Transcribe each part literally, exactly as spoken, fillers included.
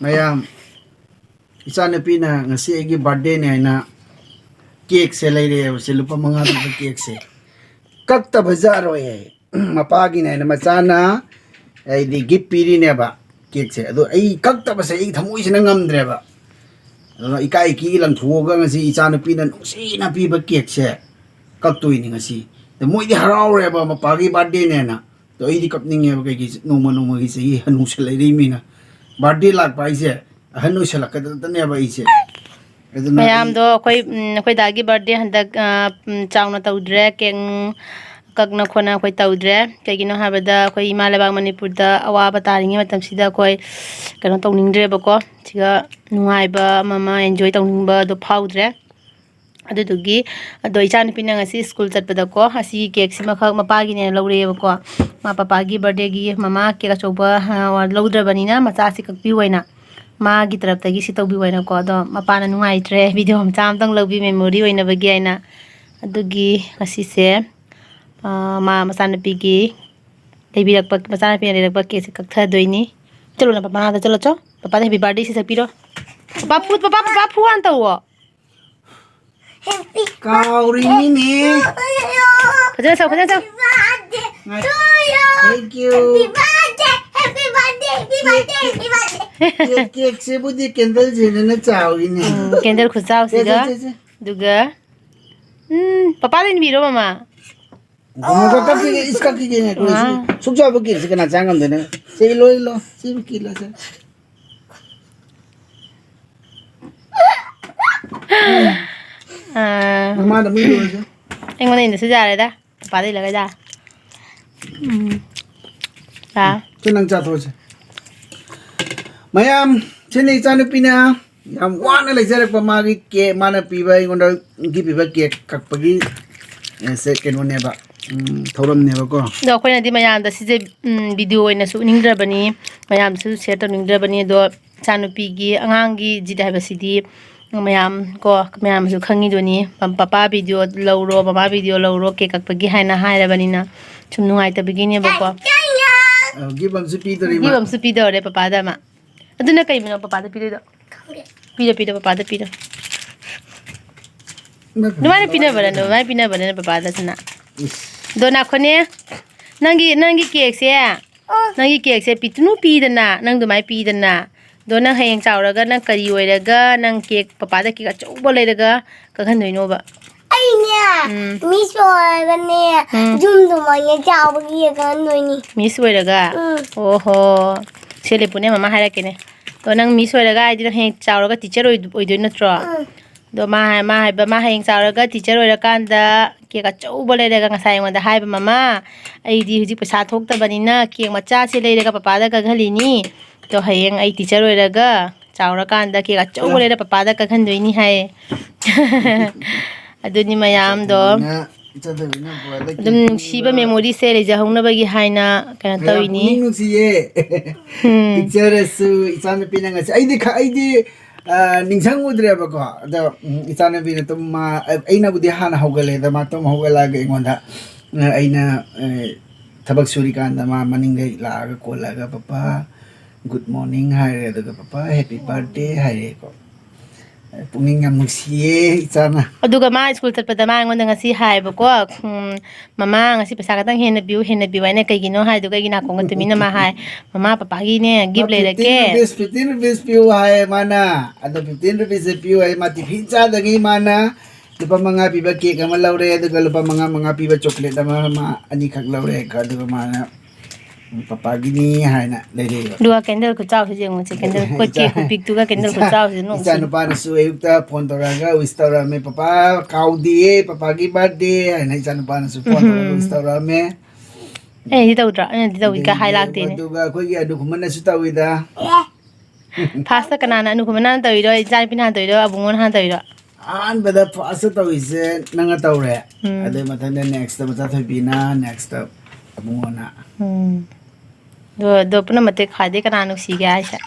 ꯃꯌꯥꯝ, ꯏꯆꯥꯅꯨꯄꯤꯅ ꯉꯁꯤ ꯑꯩꯒꯤ ꯕꯥꯔꯗꯦꯅꯦ ꯍꯥꯏꯅ ꯀꯦꯛꯁꯦ ꯂꯩꯔꯛꯑꯦꯕꯁꯦ, ꯂꯨꯄꯥ ꯃꯉꯥ ꯄꯤꯕ ꯀꯦꯛꯁꯦ꯫ ꯀꯛꯇꯕ ꯌꯥꯔꯣꯏ ꯍꯥꯏ꯫ ꯃꯄꯥꯒꯤꯅꯦ ꯍꯥꯏꯅ ꯃꯆꯥꯅ ꯑꯩꯗꯤ ꯒꯤꯐ ꯄꯤꯔꯤꯅꯦꯕ ꯀꯦꯛꯁꯦ꯫ ꯑꯗꯣ ꯑꯩ ꯀꯛꯇꯕꯁꯦ ꯑꯩ ꯊꯃꯣꯏꯁꯤꯅ ꯉꯝꯗ꯭ꯔꯦꯕ꯫ ꯑꯗꯨꯅ ꯏꯀꯥꯏ ꯏꯀꯤꯒꯤ ꯂꯪꯊꯣꯛꯑꯒ ꯉꯁꯤ ꯏꯆꯥꯅꯨꯄꯤꯅ ꯅꯨꯡꯁꯤꯅ ꯄꯤꯕ ꯀꯦꯛꯁꯦ ꯀꯛꯇꯣꯏꯅꯤ ꯉꯁꯤ꯫ ꯑꯗ ꯃꯣꯏꯗꯤ ꯍꯔꯥꯎꯔꯦꯕ ꯃꯄꯥꯒꯤ ꯕꯥꯔꯗꯦꯅꯦꯅ꯫ ꯑꯗꯣ ꯑꯩꯗꯤ ꯀꯞꯅꯤꯡꯉꯦꯕ, ꯀꯩꯒꯤ ꯅꯣꯡꯃ ꯅꯣꯡꯃꯒꯤ ꯆꯍꯤ ꯍꯅꯨꯁꯜꯂꯛꯏꯃꯤꯅ꯫ ꯕꯥꯔꯗꯦ ꯂꯥꯛꯄ ꯍꯥꯏꯁꯦ ꯑꯍꯟ ꯑꯣꯏꯁꯜꯂꯛꯀꯗꯕꯗꯅꯦꯕ ꯑꯩꯁꯦ꯫ ꯑꯗꯨꯅ ꯑꯩ ꯃꯌꯥꯝꯗꯣ ꯑꯩꯈꯣꯏ, ꯎꯝ, ꯑꯩꯈꯣꯏ ꯗꯥꯒꯤ ꯕꯥꯔꯗꯦ ꯍꯟꯗꯛ, ꯑ, ꯎꯝ, ꯆꯥꯎꯅ ꯇꯧꯗ꯭ꯔꯦ, ꯀꯦꯛ ꯀꯛꯅ ꯈꯣꯠꯅ ꯑꯩꯈꯣꯏ ꯇꯧꯗ꯭ꯔꯦ꯫ ꯀꯩꯒꯤꯅꯣ ꯍꯥꯏꯕꯗ ꯑꯩꯈꯣꯏ ꯏꯃꯥ ꯂꯩꯕꯥꯛ ꯃꯅꯤꯄꯨꯔꯗ ꯑꯋꯥꯕ ꯇꯥꯔꯤꯉꯩ ꯃꯇꯝꯁꯤꯗ ꯑꯩꯈꯣꯏ ꯀꯩꯅꯣ ꯇꯧꯅꯤꯡꯗ꯭ꯔꯦꯕꯀꯣ꯫ ꯁꯤꯒ ꯅꯨꯡꯉꯥꯏꯕ ꯑꯃ, ꯑꯃ ꯑꯦꯟꯖꯣꯏ ꯇꯧꯅꯤꯡꯕꯗꯣ ꯐꯥꯎꯗ꯭ꯔꯦ꯫ ꯑꯗꯨꯗꯨꯒꯤ, ꯑꯗꯣ ꯏꯆꯥꯅꯨꯄꯤꯅ ꯉꯁꯤ ꯁ꯭ꯀꯨꯜ ꯆꯠꯄꯗꯀꯣ, ꯑꯁꯤꯒꯤ ꯀꯦꯛꯁꯤꯃꯈꯛ ꯃꯄꯥꯒꯤꯅꯦꯅ ꯂꯧꯔꯛꯑꯦꯕꯀꯣ꯫ ꯃꯥ ꯄꯄꯥꯒꯤ ꯕꯥꯔꯗꯦꯒꯤ ꯃꯃꯥ ꯀꯦꯛ ꯑꯆꯧꯕ, ꯑ, ꯂꯧꯗ꯭ꯔꯕꯅꯤꯅ ꯃꯆꯥꯁꯤ ꯀꯛꯄꯤꯌꯨ ꯍꯥꯏꯅ, ꯃꯥꯒꯤ ꯇꯔꯞꯇꯒꯤ ꯁꯤ ꯇꯧꯕꯤꯌꯨ ꯍꯥꯏꯅꯀꯣ꯫ ꯑꯗꯣ ꯃꯄꯥꯅ ꯅꯨꯡꯉꯥꯏꯇ꯭ꯔꯦ, ꯚꯤꯗꯤꯑꯣ ꯃꯆꯥ ꯑꯃꯇꯪ ꯂꯧꯕꯤ ꯃꯦꯃꯣꯔꯤ ꯑꯣꯏꯅꯕꯒꯤ ꯍꯥꯏꯅ꯫ ꯑꯗꯨꯒꯤ ꯉꯁꯤꯁꯦ, ꯑ, ꯃꯥ ꯃꯆꯥꯅꯨꯄꯤꯒꯤ ꯂꯩꯕꯤꯔꯛꯄ, ꯃꯆꯥꯅꯨꯄꯤꯅ ꯂꯩꯔꯛꯄ ꯀꯦꯛꯁꯦ ꯀꯛꯊꯗꯣꯏꯅꯤ꯫ ꯆꯠꯂꯣ, ꯅꯪ ꯄꯄꯥ ꯃꯅꯥꯛꯇ ꯆꯠꯂꯣ, ꯆꯣ꯫ ꯄꯄꯥꯗ ꯍꯦꯄꯤ ꯕꯥꯔꯗꯦ ꯁꯤ ꯁꯛꯄꯤꯔꯣ꯫ ꯄꯄꯥ ꯐꯨ, ꯄꯄꯥ, ꯄꯄꯥ ꯐꯨ ꯍꯥꯟꯅ ꯇꯧꯋꯣ꯫ ꯀꯥꯎꯔꯤꯅꯤꯅꯦ꯫ ꯐꯖꯅ ꯁꯛꯎ, ꯐꯖꯅ ꯁꯛꯎ꯫ ꯉꯥꯏ-, thank you꯫ ꯀꯦꯛ, ꯀꯦꯛꯁꯤꯕꯨꯗꯤ ꯀꯦꯟꯗꯜꯁꯤꯅ ꯆꯥꯎꯔꯤꯅꯦ꯫ ꯎꯝ, ꯀꯦꯟꯗꯜ ꯈꯨꯆꯥꯎꯁꯤꯒ꯫ ꯁꯦ, ꯁꯦ, ꯁꯦ, ꯁꯦ꯫ ꯑꯗꯨꯒ, ꯎꯝ, ꯄꯄꯥꯗ ꯏꯟꯕꯤꯔꯣ, ꯃꯃꯥ꯫ ꯉꯥꯏꯈꯣ, ꯀꯛꯈꯤꯒꯦ, ꯏꯁ, ꯀꯛꯈꯤꯒꯦ, ꯉꯥꯏꯈꯣ, ꯁꯤ ꯋꯥ꯫ ꯁꯨꯛ ꯆꯥꯎꯕ ꯀꯦꯛꯁꯤ ꯀꯅꯥ ꯆꯥ ꯉꯝꯗꯣꯏꯅꯣ? ꯁꯤ ꯏꯜꯂꯣ, ꯏꯜꯂꯣ, ꯁꯤꯕꯨ ꯀꯤꯂꯣꯁꯦ꯫ ꯑꯥ꯫ ꯃꯃꯥꯗ ꯑꯃꯨꯛ ꯏꯜꯂꯨꯔꯁꯦ꯫ ꯑꯩꯉꯣꯟꯗ ꯏꯟꯗꯁꯨ ꯌꯥꯔꯦꯗ, ꯄꯄꯥꯗ ꯏꯜꯂꯒ ꯌꯥ꯫ ꯎꯝ꯫ ꯆꯥ꯫ ꯁꯤ ꯅꯪ ꯆꯥꯊꯣꯛꯑꯁꯦ꯫ ꯃꯌꯥꯝ, ꯁꯤꯅ ꯏꯆꯥꯅꯨꯄꯤꯅ ꯌꯥꯝ ꯋꯥꯅ ꯂꯩꯖꯔꯛꯄ ꯃꯥꯒꯤ ꯀꯦꯛ, ꯃꯥꯅ ꯄꯤꯕ, ꯑꯩꯉꯣꯟꯗ ꯒꯤꯐ ꯄꯤꯕ ꯀꯦꯛ ꯀꯛꯄꯒꯤ, ꯑꯦ, ꯁꯦ ꯀꯩꯅꯣꯅꯦꯕ, ꯎꯝ, ꯊꯧꯔꯝꯅꯦꯕꯀꯣ꯫ ꯑꯗꯣ ꯑꯩꯈꯣꯏꯅꯗꯤ ꯃꯌꯥꯝꯗ ꯁꯤꯁꯦ, ꯎꯝ, ꯚꯤꯗꯤꯑꯣ ꯑꯣꯏꯅꯁꯨ ꯎꯠꯅꯤꯡꯗ꯭ꯔꯕꯅꯤ, ꯃꯌꯥꯝꯗꯁꯨ ꯁꯤꯌꯔ ꯇꯧꯅꯤꯡꯗ꯭ꯔꯕꯅꯤ꯫ ꯑꯗꯣ ꯏꯆꯥꯅꯨꯄꯤꯒꯤ, ꯑꯉꯥꯡꯒꯤ ꯖꯤꯠ ꯍꯥꯏꯕꯁꯤꯗꯤ ꯃꯌꯥꯝ ꯀꯣ, ꯃꯌꯥꯝꯁꯨ ꯈꯪꯉꯤꯗꯨꯅꯤ꯫ ꯄ-, ꯄꯄꯥ ꯚꯤꯗꯤꯑꯣ ꯂꯧꯔꯣ, ꯃꯃꯥ ꯚꯤꯗꯤꯑꯣ ꯂꯧꯔꯣ, ꯀꯦꯛ ꯀꯛꯄꯒꯤ ꯍꯥꯏꯅ ꯍꯥꯏꯔꯕꯅꯤꯅ ꯁꯨꯝ ꯅꯨꯡꯉꯥꯏꯇꯕꯒꯤꯅꯦꯕꯀꯣ꯫ ꯑ, ꯒꯤꯐ ꯑꯃꯁꯨ ꯄꯤꯗꯣꯔꯤ ꯃꯥ꯫ ꯒꯤꯐ ꯑꯃꯁꯨ ꯄꯤꯗꯧꯔꯦ ꯄꯄꯥꯗ ꯑꯃ꯫ ꯑꯗꯨꯅ ꯀꯩꯅꯣ ꯄꯄꯥꯗ ꯄꯤꯗꯣꯏꯗꯣ? ꯈꯪꯗꯦ꯫ ꯄꯤꯔꯣ, ꯄꯤꯔꯣ, ꯄꯄꯥꯗ ꯄꯤꯔꯣ꯫ ꯏꯃꯥ, ꯑꯗꯨꯃꯥꯏꯅ ꯄꯤꯅꯕ꯭ꯔꯥ, ꯑꯗꯨꯃꯥꯏꯅ ꯄꯤꯅꯕ꯭ꯔꯥ ꯅꯪ ꯄꯄꯥꯗ ꯁꯅꯥ? ꯏꯁ꯫ ꯑꯗꯣ ꯅꯥꯈꯣꯅꯦ, ꯅꯪꯒꯤ, ꯅꯪꯒꯤ ꯀꯦꯛꯁꯦ, ꯑꯣ꯫ ꯅꯪꯒꯤ ꯀꯦꯛꯁꯦ ꯄꯤꯇꯨꯅꯨ ꯄꯤꯗꯅ, ꯅꯪ ꯑꯗꯨꯃꯥꯏꯅ ꯄꯤꯗꯅ꯫ ꯑꯗꯣ ꯅꯪ ꯍꯌꯦꯡ ꯆꯥꯎꯔꯒ ꯅꯪ ꯀꯔꯤ ꯑꯣꯏꯔꯒ ꯅꯪ ꯀꯦꯛ, ꯄꯄꯥꯗ ꯀꯦꯛ ꯑꯆꯧꯕ ꯂꯩꯔꯒ ꯀꯛꯍꯟꯗꯣꯏꯅꯣꯕ? ꯑꯩꯅꯦ, ꯎꯝ꯫ Miss ꯑꯣꯏꯔꯒꯅꯦ, ꯎꯝ꯫ ꯌꯨꯝ ꯑꯗꯨꯃꯥꯏꯅ ꯆꯥꯎꯕꯒꯤ ꯀꯛꯍꯟꯗꯣꯏꯅꯤ꯫ Miss ꯑꯣꯏꯔꯒ? ꯎꯝ꯫ ꯑꯣꯍꯣ꯫ ꯁꯦ ꯂꯦꯄꯨꯅꯦ, ꯃꯃꯥ ꯍꯥꯏꯔꯛꯀꯦꯅꯦ꯫ ꯑꯗꯣ ꯅꯪ Miss ꯑꯣꯏꯔꯒ ꯍꯥꯏꯗꯤ ꯅꯪ ꯍꯌꯦꯡ ꯆꯥꯎꯔꯒ teacher ꯑꯣꯏꯗ-, ꯑꯣꯏꯗꯣꯏ ꯅꯠꯇ꯭ꯔꯣ? ꯎꯝ꯫ ꯑꯗꯣ ꯃꯥ ꯍꯥꯏ-, ꯃꯥ ꯍꯥꯏꯕ, ꯃꯥ ꯍꯌꯦꯡ ꯆꯥꯎꯔꯒ teacher ꯑꯣꯏꯔꯀꯥꯟꯗ ꯀꯦꯛ ꯑꯆꯧꯕ ꯂꯩꯔꯒ ꯉꯁꯥꯏ ꯑꯩꯉꯣꯟꯗ ꯍꯥꯏꯕ, "ꯃꯃꯥ, ꯑꯩꯗꯤ ꯍꯧꯖꯤꯛ ꯄꯩꯁꯥ ꯊꯣꯛꯇꯕꯅꯤꯅ ꯀꯦꯛ ꯃꯆꯥꯁꯦ ꯂꯩꯔꯒ ꯄꯄꯥꯗ ꯀꯛꯍꯜꯂꯤꯅꯤ꯫ ꯑꯗꯣ ꯍꯌꯦꯡ ꯑꯩ teacher ꯑꯣꯏꯔꯒ ꯆꯥꯎꯔꯀꯥꯟꯗ ꯀꯦꯛ ꯑꯆꯧꯕ ꯂꯩꯔ ꯄꯄꯥꯗ ꯀꯛꯍꯟꯗꯣꯏꯅꯤ" ꯍꯥꯏꯌꯦ꯫ ꯑꯗꯨꯅꯤ ꯃꯌꯥꯝꯗꯣ꯫ ꯏꯆꯥꯊꯣꯏꯕꯤꯅ, ꯏꯆꯥꯊꯣꯏꯕꯤꯅ ꯕꯣꯔꯗ ꯑꯗꯨꯝ ꯀꯦꯛ ꯅꯨꯡꯁꯤꯕ ꯄꯤꯕ꯫ Memoryꯁꯦ ꯂꯩꯖꯍꯧꯅꯕꯒꯤ ꯍꯥꯏꯅ ꯀꯩꯅꯣ ꯌꯥꯝ ꯇꯧꯔꯤꯅꯤ꯫ ꯄꯨꯛꯅꯤꯡ ꯅꯨꯡꯁꯤꯌꯦ꯫ ꯎꯝ꯫ Pictureꯁꯨ ꯏꯆꯥꯅꯨꯄꯤꯅ ꯉꯁꯤ, ꯑꯩꯗꯤ ꯈ-, ꯑꯩꯗꯤ ꯑ, ꯅꯤꯡꯁꯤꯡꯉꯨꯗ꯭ꯔꯦꯕꯀꯣ꯫ ꯑꯗꯣ, ꯎꯝ, ꯏꯆꯥꯅꯨꯄꯤꯅ ꯇꯨꯝ-, ꯃꯥ-, ꯑ-, ꯑꯩꯅꯕꯨꯗꯤ ꯍꯥꯟꯅ ꯍꯧꯒꯠꯂꯦ꯫ ꯑꯗ ꯃꯥ ꯇꯨꯝ ꯍꯧꯒꯠꯂꯛꯑꯒ ꯑꯩꯉꯣꯟꯗ, ꯑ, ꯑꯩꯅ, ꯑ, ꯊꯕꯛ ꯁꯨꯔꯤꯀꯥꯟꯗ ꯃꯥ ꯃꯅꯤꯡꯗꯩ ꯂꯥꯛꯑꯒ ꯀꯣꯜꯂꯒ, "ꯄꯄꯥ, good morning" ꯍꯥꯏꯔꯦ꯫ ꯑꯗꯨꯒ, "ꯄꯄꯥ, happy birthday" ꯍꯥꯏꯔꯦꯀꯣ꯫ ꯑ, ꯄꯨꯛꯅꯤꯡ ꯌꯥꯝ ꯅꯨꯡꯁꯤꯌꯦ ꯏꯆꯥꯅ꯫ ꯑꯗꯨꯒ ꯃꯥ ꯁ꯭ꯀꯨꯜ ꯆꯠꯄꯗ ꯃꯥ ꯑꯩꯉꯣꯟꯗ ꯉꯁꯤ ꯍꯥꯏꯌꯦꯕꯀꯣ, ꯎꯝ, "ꯃꯃꯥ, ꯉꯁꯤ ꯄꯩꯁꯥ ꯈꯇꯪ ꯍꯦꯟꯅ ꯄꯤꯌꯨ, ꯍꯦꯟꯅ ꯄꯤꯌꯨ" ꯍꯥꯏꯅ꯫ ꯀꯩꯒꯤꯅꯣ ꯍꯥꯏꯗꯨꯒ ꯑꯩꯒꯤ ꯅꯥꯀꯣꯡꯒ ꯇꯨꯃꯤꯟꯅ ꯃꯥ ꯍꯥꯏ, "ꯃꯃꯥ, ꯄꯄꯥꯒꯤꯅꯦ, ꯃꯥ gift ꯂꯩꯔꯛꯀꯦ꯫ Fifteen rupees, fifteen rupees ꯄꯤꯌꯨ" ꯍꯥꯏ ꯃꯥꯅ꯫ ꯑꯗꯣ fifteen rupeesꯁꯦ ꯄꯤꯌꯨ ꯍꯥꯏ꯫ ꯃꯥ tiffin ꯆꯥꯗꯉꯩ ꯃꯥꯅ ꯂꯨꯄꯥ ꯃꯉꯥ ꯄꯤꯕ cake ꯑꯃ ꯂꯧꯔꯦ, ꯑꯗꯨꯒ ꯂꯨꯄꯥ ꯃꯉꯥ, ꯃꯉꯥ ꯄꯤꯕ chocolate ꯑꯃ ꯃꯥ ꯑꯅꯤꯈꯛ ꯂꯧꯔꯦ꯫ ꯑꯗꯨꯒ ꯃꯥꯅ ꯄꯄꯥꯒꯤꯅꯤ ꯍꯥꯏꯅ ꯂꯩꯔꯛꯑꯦꯕ꯫ ꯑꯗꯨꯒ candle ꯈꯨꯆꯥꯎꯁꯤ ꯌꯦꯡꯉꯨꯁꯦ, candle ꯏꯆꯥ-, cake ꯈꯨꯄꯤꯛꯇꯨꯒ candle ꯏꯆꯥ-, ꯈꯨꯆꯥꯎꯁꯤ ꯅꯣꯛꯁꯤ꯫ ꯏꯆꯥ ꯅꯨꯄꯥꯅꯁꯨ ꯑꯌꯨꯛꯇ phone ꯇꯧꯔꯛꯑꯒ wish ꯇꯧꯔꯛꯑꯝꯃꯦ, "ꯄꯄꯥ ꯀꯥꯎꯗꯦꯌꯦ, ꯄꯄꯥꯒꯤ birthday" ꯍꯥꯏꯅ ꯏꯆꯥ ꯅꯨꯄꯥꯅꯁꯨ phone ꯇꯧꯔꯒ ꯎꯝ꯫ Wish ꯇꯧꯔꯛꯑꯝꯃꯦ꯫ ꯑꯩꯅꯗꯤ ꯇꯧꯗ꯭ꯔꯣ? ꯑꯩꯅꯗꯤ ꯇꯧꯏ ꯀꯥꯏ ꯑꯗꯒꯤ ꯍꯥꯏ ꯂꯥꯛꯇꯦꯅꯦ꯫ ꯑꯗꯨꯒ ꯑꯩꯈꯣꯏꯒꯤ ꯑꯅꯨ ꯈꯨꯃꯟꯅꯁꯨ ꯇꯧꯏꯗ꯫ Firstꯇ ꯀꯅꯥꯅ, ꯑꯅꯨ ꯈꯨꯃꯟꯅ ꯍꯥꯟꯅ ꯇꯧꯔꯤꯔꯣ, ꯏꯆꯥꯅꯨꯄꯤꯅ ꯍꯥꯟꯅ ꯇꯧꯔꯤꯔꯣ, ꯑꯕꯨꯡꯉꯣꯅ ꯍꯥꯟꯅ ꯇꯧꯔꯤꯔꯣ? ꯑꯍꯥꯟꯕꯗ firstꯇ ꯇꯧꯔꯤꯁꯦ ꯅꯪꯅ ꯇꯧꯔꯦ꯫ ꯎꯝ꯫ ꯑꯗꯨꯏ ꯃꯊꯪꯗ nextꯇ ꯃꯆꯥꯊꯣꯏꯕꯤꯅ, nextꯇ ꯑꯕꯨꯡꯉꯣꯅ꯫ ꯎꯝ꯫ ꯑꯗꯣ, ꯑꯗꯣ ꯄꯨꯝꯅꯃꯛꯇꯤ ꯈ꯭ꯋꯥꯏꯗꯩ ꯀꯅꯥ ꯅꯨꯡꯁꯤꯒꯦ ꯍꯥꯏꯁꯦ?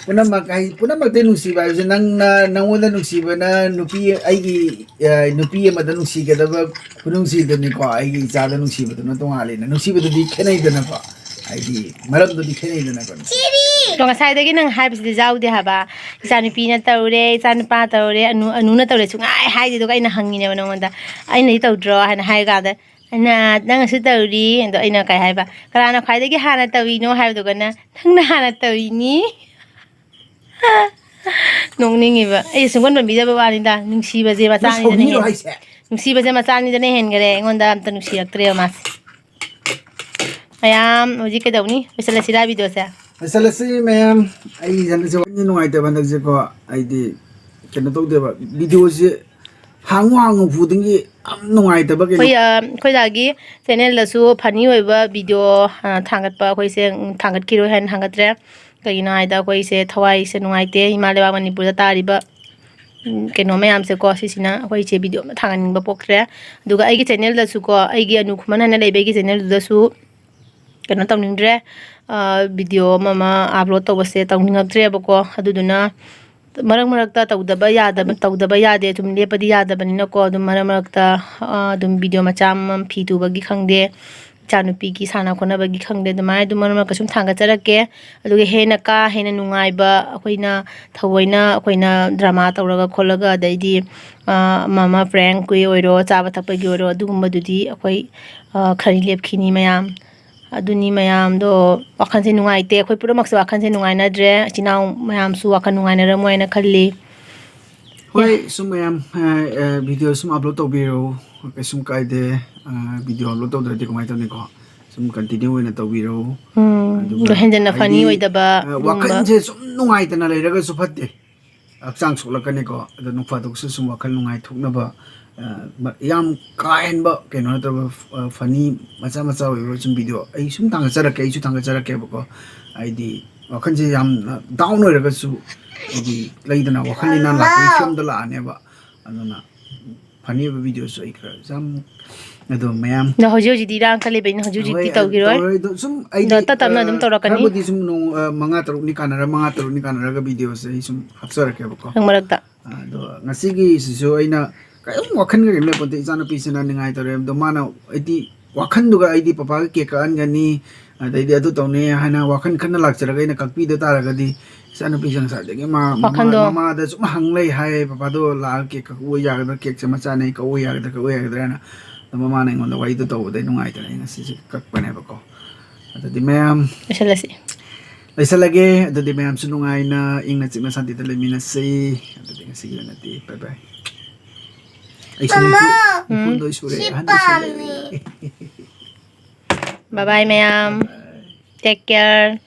ꯄꯨꯝꯅꯃꯛ ꯍꯥꯏ-, ꯄꯨꯝꯅꯃꯛꯇꯩ ꯅꯨꯡꯁꯤꯕ ꯍꯥꯏꯕꯁꯦ ꯅꯪꯅ, ꯅꯪꯉꯣꯟꯗ ꯅꯨꯡꯁꯤꯕꯅ ꯅꯨꯄꯤ, ꯑꯩꯒꯤ, ꯑ, ꯅꯨꯄꯤ ꯑꯃꯗ ꯅꯨꯡꯁꯤꯒꯗꯕ ꯈꯨꯅꯨꯡꯁꯤꯗꯨꯅꯤꯀꯣ, ꯑꯩꯒꯤ ꯏꯆꯥꯗ ꯅꯨꯡꯁꯤꯕꯗꯨꯅ ꯇꯣꯉꯥꯜꯂꯤꯅ, ꯅꯨꯡꯁꯤꯕꯗꯨꯗꯤ ꯈꯦꯠꯅꯩꯗꯅꯀꯣ꯫ ꯍꯥꯏꯗꯤ ꯃꯔꯝꯗꯨꯗꯤ ꯈꯦꯠꯅꯩꯗꯅꯀꯣ꯫ ꯑꯗꯣ ꯉꯁꯥꯏꯗꯒꯤ ꯅꯪ ꯍꯥꯏꯕꯁꯤꯗꯤ ꯌꯥꯎꯗꯦ ꯍꯥꯏꯕ꯫ "ꯏꯆꯥꯅꯨꯄꯤꯅ ꯇꯧꯔꯦ, ꯏꯆꯥꯅꯨꯄꯥ ꯇꯧꯔꯦ, ꯑꯅꯨ ꯑꯅꯨꯅ ꯇꯧꯔꯦ" ꯁꯨꯡꯍꯥꯏ ꯍꯥꯏꯗꯦ꯫ ꯑꯗꯨꯒ ꯑꯩꯅ ꯍꯪꯉꯤꯅꯦꯕ ꯅꯉꯣꯟꯗ, "ꯑꯩꯅꯗꯤ ꯇꯧꯗ꯭ꯔꯣ?" ꯍꯥꯏꯅ ꯍꯥꯏ ꯀꯥꯟꯗ, "ꯑꯩꯅ ꯅꯪꯅꯁꯨ ꯇꯧꯔꯤ" ꯑꯗꯣ ꯑꯩꯅ ꯀꯩ ꯍꯥꯏꯕ, "ꯀꯅꯥꯅ ꯈ꯭ꯋꯥꯏꯗꯒꯤ ꯍꯥꯟꯅ ꯇꯧꯔꯤꯅꯣ?" ꯍꯥꯏꯕꯗꯨꯒꯅ, "ꯅꯪꯅ ꯍꯥꯟꯅ ꯇꯧꯔꯤꯅꯤ"꯫ ꯅꯣꯛꯅꯤꯡꯉꯤꯕ꯫ ꯑꯩ ꯁꯨꯡꯒꯣꯟ ꯅꯣꯟꯕꯤꯗꯕ ꯋꯥꯅꯤꯗ꯫ ꯅꯨꯡꯁꯤꯕꯁꯦ ꯃꯆꯥꯅꯤꯗꯅ ꯁꯥꯎꯅꯤꯡꯉꯤꯔꯣ ꯍꯦꯟ- ꯍꯥꯏꯁꯦ? ꯅꯨꯡꯁꯤꯕꯁꯦ ꯃꯆꯥꯅꯤꯗꯅ ꯍꯦꯟꯈꯔꯦ꯫ ꯑꯩꯉꯣꯟꯗ ꯑꯝꯇ ꯅꯨꯡꯁꯤꯔꯛꯇ꯭ꯔꯦꯕ ꯃꯥꯁꯦ꯫ ꯃꯌꯥꯝ ꯍꯧꯖꯤꯛ ꯀꯩꯗꯧꯅꯤ? ꯂꯣꯏꯁꯤꯜꯂꯁꯤꯔꯥ ꯚꯤꯗꯤꯑꯣꯁꯦ? ꯂꯣꯏꯁꯤꯜꯂꯁꯤ ꯃꯌꯥꯝ꯫ ꯑꯩ ꯏꯊꯟꯗꯁꯨ ꯋꯥꯈꯜ ꯅꯨꯡꯉꯥꯏꯇꯕ ꯍꯟꯗꯛꯁꯦꯀꯣ꯫ ꯑꯩꯗꯤ ꯀꯩꯅꯣ ꯇꯧꯗꯦꯕ, ꯚꯤꯗꯤꯑꯣꯁꯦ ꯍꯥꯡꯉꯨ ꯍꯥꯡꯉꯨ ꯐꯨꯗꯤꯡꯒꯤ ꯌꯥꯝ ꯅꯨꯡꯉꯥꯏꯇꯕ ꯀꯩꯅꯣ꯫ ꯑꯩꯈꯣꯏ ꯑ, ꯑꯩꯈꯣꯏ ꯗꯥꯒꯤ ꯆꯦꯅꯦꯜꯗꯁꯨ ꯐꯅꯤ ꯑꯣꯏꯕ ꯚꯤꯗꯤꯑꯣ, ꯑ, ꯊꯥꯡꯒꯠꯄ ꯑꯩꯈꯣꯏꯁꯦ, ꯎꯝ, ꯊꯥꯡꯒꯠꯈꯤꯔꯣꯏ ꯍꯥꯏꯅ ꯊꯥꯡꯒꯠꯇ꯭ꯔꯦ꯫ ꯀꯩꯒꯤꯅꯣ ꯍꯥꯏꯗ ꯑꯩꯈꯣꯏꯁꯦ ꯊꯋꯥꯏꯁꯦ ꯅꯨꯡꯉꯥꯏꯇꯦ, ꯏꯃꯥ ꯂꯩꯕꯥꯛ ꯃꯅꯤꯄꯨꯔꯗ ꯇꯥꯔꯤꯕ, ꯎꯝ, ꯀꯩꯅꯣ ꯃꯌꯥꯝꯁꯦꯀꯣ꯫ ꯁꯤꯁꯤꯅ ꯑꯩꯈꯣꯏ ꯏꯆꯦ ꯚꯤꯗꯤꯑꯣ ꯑꯃ ꯊꯥꯡꯒꯠꯅꯤꯡꯕ ꯄꯣꯛꯇ꯭ꯔꯦ꯫ ꯑꯗꯨꯒ ꯑꯩꯒꯤ ꯆꯦꯅꯦꯜꯗꯁꯨꯀꯣ, ꯑꯩꯒꯤ ꯑꯅꯨ ꯈꯨꯃꯟ ꯍꯥꯏꯅ ꯂꯩꯕ ꯑꯩꯒꯤ ꯆꯦꯅꯦꯜꯗꯨꯗꯁꯨ ꯀꯩꯅꯣ ꯇꯧꯅꯤꯡꯗ꯭ꯔꯦ, ꯚꯤꯗꯤꯑꯣ ꯑꯃ ꯑꯃ ꯑꯞꯂꯣꯗ ꯇꯧꯕꯁꯦ ꯇꯧꯅꯤꯡꯉꯛꯇ꯭ꯔꯦꯕꯀꯣ꯫ ꯑꯗꯨꯗꯨꯅ ꯃꯔꯛ ꯃꯔꯛꯇ ꯇꯧꯗꯕ ꯌꯥꯗꯕ, ꯇꯧꯗꯕ ꯌꯥꯗꯦ, ꯑꯗꯨꯝ ꯂꯦꯞꯄꯗꯤ ꯌꯥꯗꯕꯅꯤꯅꯀꯣ꯫ ꯑꯗꯨꯝ ꯃꯔꯛ ꯃꯔꯛꯇ, ꯑ, ꯑꯗꯨꯝ ꯚꯤꯗꯤꯑꯣ ꯃꯆꯥ ꯑꯃꯃꯝ, ꯐꯤ ꯇꯨꯕꯒꯤ ꯈꯪꯗꯦ, ꯏꯆꯥꯅꯨꯄꯤꯒꯤ ꯁꯥꯟꯅ ꯈꯣꯠꯅꯕꯒꯤ ꯈꯪꯗꯦ, ꯑꯗꯨꯃꯥꯏꯅ ꯑꯗꯨꯝ ꯃꯔꯛ ꯃꯔꯛꯇ ꯁꯨꯝ ꯊꯥꯡꯒꯠꯆꯔꯛꯀꯦ꯫ ꯑꯗꯨꯒ ꯍꯦꯟꯅ ꯀꯥ ꯍꯦꯟꯅ ꯅꯨꯡꯉꯥꯏꯕ, ꯑꯩꯈꯣꯏꯅ ꯊꯑꯣꯏꯅ ꯑꯩꯈꯣꯏꯅ ꯗ꯭ꯔꯃꯥ ꯇꯧꯔꯒ ꯈꯣꯠꯂꯒ, ꯑꯗꯩꯗꯤ, ꯑ, ꯑꯃ ꯑꯃ ꯄ꯭ꯔꯦꯡꯛꯀꯤ ꯑꯣꯏꯔꯣ, ꯆꯥꯕ ꯊꯛꯄꯒꯤ ꯑꯣꯏꯔꯣ, ꯑꯗꯨꯒꯨꯝꯕꯗꯨꯗꯤ ꯑꯩꯈꯣꯏ, ꯑ, ꯈꯔꯤ ꯂꯦꯞꯈꯤꯅꯤ ꯃꯌꯥꯝ꯫ ꯑꯗꯨꯅꯤ ꯃꯌꯥꯝꯗꯣ, ꯋꯥꯈꯜꯁꯦ ꯅꯨꯡꯉꯥꯏꯇꯦ꯫ ꯑꯩꯈꯣꯏ ꯄꯨꯝꯅꯃꯛꯁꯦ ꯋꯥꯈꯜꯁꯦ ꯅꯨꯡꯉꯥꯏꯅꯗ꯭ꯔꯦ꯫ ꯏꯆꯤꯟ ꯏꯅꯥꯎ ꯃꯌꯥꯝꯁꯨ ꯋꯥꯈꯜ ꯅꯨꯡꯉꯥꯏꯅꯔꯝꯃꯣꯏ ꯍꯥꯏꯅ ꯈꯜꯂꯤ꯫ ꯍꯣꯏ, ꯁꯨꯝ ꯃꯌꯥꯝ, ꯑ, ꯑ, ꯚꯤꯗꯤꯑꯣ ꯁꯨꯝ ꯑꯞꯂꯣꯗ ꯇꯧꯕꯤꯔꯛꯎ, ꯀꯩꯁꯨꯝ ꯀꯥꯏꯗꯦ꯫ ꯑ, ꯚꯤꯗꯤꯑꯣ ꯑꯞꯂꯣꯗ ꯇꯧꯗ꯭ꯔꯗꯤ ꯀꯃꯥꯏꯅ ꯇꯧꯅꯤꯀꯣ? ꯁꯨꯝ ꯀꯟꯇꯤꯅ꯭ꯌꯨ ꯑꯣꯏꯅ ꯇꯧꯕꯤꯔꯛꯎ꯫ ꯎꯝ, ꯑꯗꯨꯒ ꯑꯗꯣ ꯍꯦꯟꯖꯟꯅ ꯐꯅꯤ ꯍꯥꯏꯗꯤ, ꯑꯣꯏꯗꯕ ꯑ, ꯑꯗꯨꯒꯨꯝꯕ꯫ ꯋꯥꯈꯜꯁꯦ ꯁꯨꯝ ꯅꯨꯡꯉꯥꯏꯇꯅ ꯂꯩꯔꯒꯁꯨ ꯐꯠꯇꯦ, ꯍꯛꯆꯥꯡ ꯁꯣꯛꯂꯛꯀꯅꯤꯀꯣ꯫ ꯑꯗꯣ ꯅꯣꯡ ꯐꯥꯗꯣꯛꯁꯨ ꯁꯨꯝ ꯋꯥꯈꯜ ꯅꯨꯡꯉꯥꯏꯊꯣꯛꯅꯕ, ꯑ, ꯃ-, ꯌꯥꯝ ꯀꯥ ꯍꯦꯟꯕ ꯀꯩꯅꯣ ꯅꯠꯇꯕ, ꯑ, ꯐꯅꯤ ꯃꯆꯥ ꯃꯆꯥ ꯑꯣꯏꯕ ꯁꯨꯝ ꯚꯤꯗꯤꯑꯣ ꯑꯩ ꯁꯨꯝ ꯊꯥꯡꯒꯠꯆꯔꯛꯀꯦ, ꯑꯩꯁꯨ ꯊꯥꯡꯒꯠꯆꯔꯛꯀꯦꯕꯀꯣ꯫ ꯍꯥꯏꯗꯤ ꯋꯥꯈꯜꯁꯦ ꯌꯥꯝꯅ ꯗꯥꯎꯟ ꯑꯣꯏꯔꯒꯁꯨ, ꯍꯥꯏꯗꯤ ꯂꯩꯗꯅ, ꯋꯥꯈꯜ ꯂꯩꯅꯥ ꯂꯥꯛꯄꯒꯤ ꯐꯤꯕꯝꯗ ꯂꯥꯛꯑꯅꯦꯕ꯫ ꯑꯗꯨꯅ ꯐꯅꯤ ꯑꯣꯏꯕ ꯚꯤꯗꯤꯑꯣꯁꯨ ꯑꯩ ꯈꯔ ꯌꯥꯝ, ꯑꯗꯣ ꯃꯌꯥꯝ ꯑꯗꯣ ꯍꯧꯖꯤꯛ ꯍꯧꯖꯤꯛꯇꯤ ꯏꯔꯥꯡ ꯈꯜꯂꯤꯕꯅꯤꯅ ꯍꯧꯖꯤꯛ ꯍꯧꯖꯤꯛꯇꯤ ꯍꯣꯏ, ꯇꯧꯈꯤꯔꯣꯏ꯫ ꯇꯧꯔꯣꯏ꯫ ꯑꯗꯣ ꯁꯨꯝ ꯑꯩꯗꯤ, ꯑꯗꯣ ꯇꯞ ꯇꯞꯅ ꯑꯗꯨꯝ ꯑ, ꯇꯧꯔꯛꯀꯅꯤ꯫ ꯈꯔꯕꯨꯗꯤ ꯁꯨꯝ ꯅꯣꯡ-, ꯑ, ꯃꯉꯥ ꯇꯔꯨꯛꯅꯤ ꯀꯥꯟꯅꯔ, ꯃꯉꯥ ꯇꯔꯨꯛꯅꯤ ꯀꯥꯟꯅꯔꯒ ꯚꯤꯗꯤꯑꯣꯁꯦ ꯑꯩ ꯁꯨꯝ ꯍꯥꯞꯆꯔꯛꯀꯦꯕꯀꯣ꯫ ꯃꯔꯛ ꯃꯔꯛꯇ꯫ ꯑꯗꯣ ꯉꯁꯤꯒꯤꯁꯤꯁꯨ ꯑꯩꯅ ꯀꯔꯤꯝ ꯋꯥꯈꯜꯒ ꯀꯔꯤꯝ ꯂꯩꯄꯣꯟꯇꯦ꯫ ꯏꯆꯥꯅꯨꯄꯤꯁꯤꯅ ꯅꯤꯡꯉꯥꯏ ꯇꯧꯔꯦ꯫ ꯑꯗꯣ ꯃꯥꯅ, ꯑꯩꯗꯤ ꯋꯥꯈꯟꯗꯨꯒ ꯑꯩꯗꯤ ꯄꯄꯥꯒ ꯀꯦꯛ ꯀꯛꯍꯟꯒꯅꯤ, ꯑꯗꯩꯗꯤ ꯑꯗꯨ ꯇꯧꯅꯤ ꯍꯥꯏꯅ ꯋꯥꯈꯜ ꯈꯟꯅ ꯂꯥꯛꯆꯔꯒ ꯑꯩꯅ ꯀꯛꯄꯤꯗ ꯇꯥꯔꯒꯗꯤ, ꯏꯆꯥꯅꯨꯄꯤꯁꯦ ꯉꯁꯥꯏꯗꯒꯤ ꯃꯥ ꯃꯃꯥ- ꯋꯥꯈꯟꯗꯣ- ꯃꯃꯥꯗ ꯁꯨꯝ ꯍꯪ ꯂꯩ ꯍꯥꯏ, "ꯄꯄꯥꯗꯣ ꯂꯥꯛꯑꯒ ꯀꯦꯛ ꯀꯛꯎ ꯌꯥꯒꯗ꯭ꯔꯥ, ꯀꯦꯛꯁꯦ ꯃꯆꯥꯅꯦ, ꯀꯛꯎ ꯌꯥꯒꯗ꯭ꯔꯥ, ꯀꯛꯎ ꯌꯥꯒꯗ꯭ꯔꯥꯅ?" ꯑꯗꯣ ꯃꯃꯥꯅ ꯑꯩꯉꯣꯟꯗ ꯋꯥꯔꯤꯗꯣ ꯇꯧꯕꯗꯩ ꯅꯨꯡꯉꯥꯏꯇꯅ ꯑꯩ ꯉꯁꯤꯁꯦ ꯀꯛꯄꯅꯦꯕꯀꯣ꯫ ꯑꯗꯨꯗꯤ ꯃꯌꯥꯝ ꯂꯣꯏꯁꯜꯂꯁꯤ꯫ ꯂꯣꯏꯁꯜꯂꯒꯦ꯫ ꯑꯗꯨꯗꯤ ꯃꯌꯥꯝꯁꯨ ꯅꯨꯡꯉꯥꯏꯅ ꯏꯪꯅ ꯆꯤꯛꯅ ꯁꯥꯟꯇꯤꯗ ꯂꯩꯃꯤꯟꯅꯁꯤ꯫ ꯑꯗꯨꯗꯤ ꯉꯁꯤꯒꯤ ꯑꯣꯏꯅꯗꯤ bye bye꯫ ꯑꯩꯁꯨ ꯅꯤꯐꯨ- ꯅꯤꯐꯨꯍꯨꯝꯗꯣꯏ ꯁꯨꯔꯦ, ꯑꯍꯟ ꯑꯣꯏꯁꯜꯂꯛꯑꯦ꯫ Bye bye ꯃꯌꯥꯝ꯫ Take care.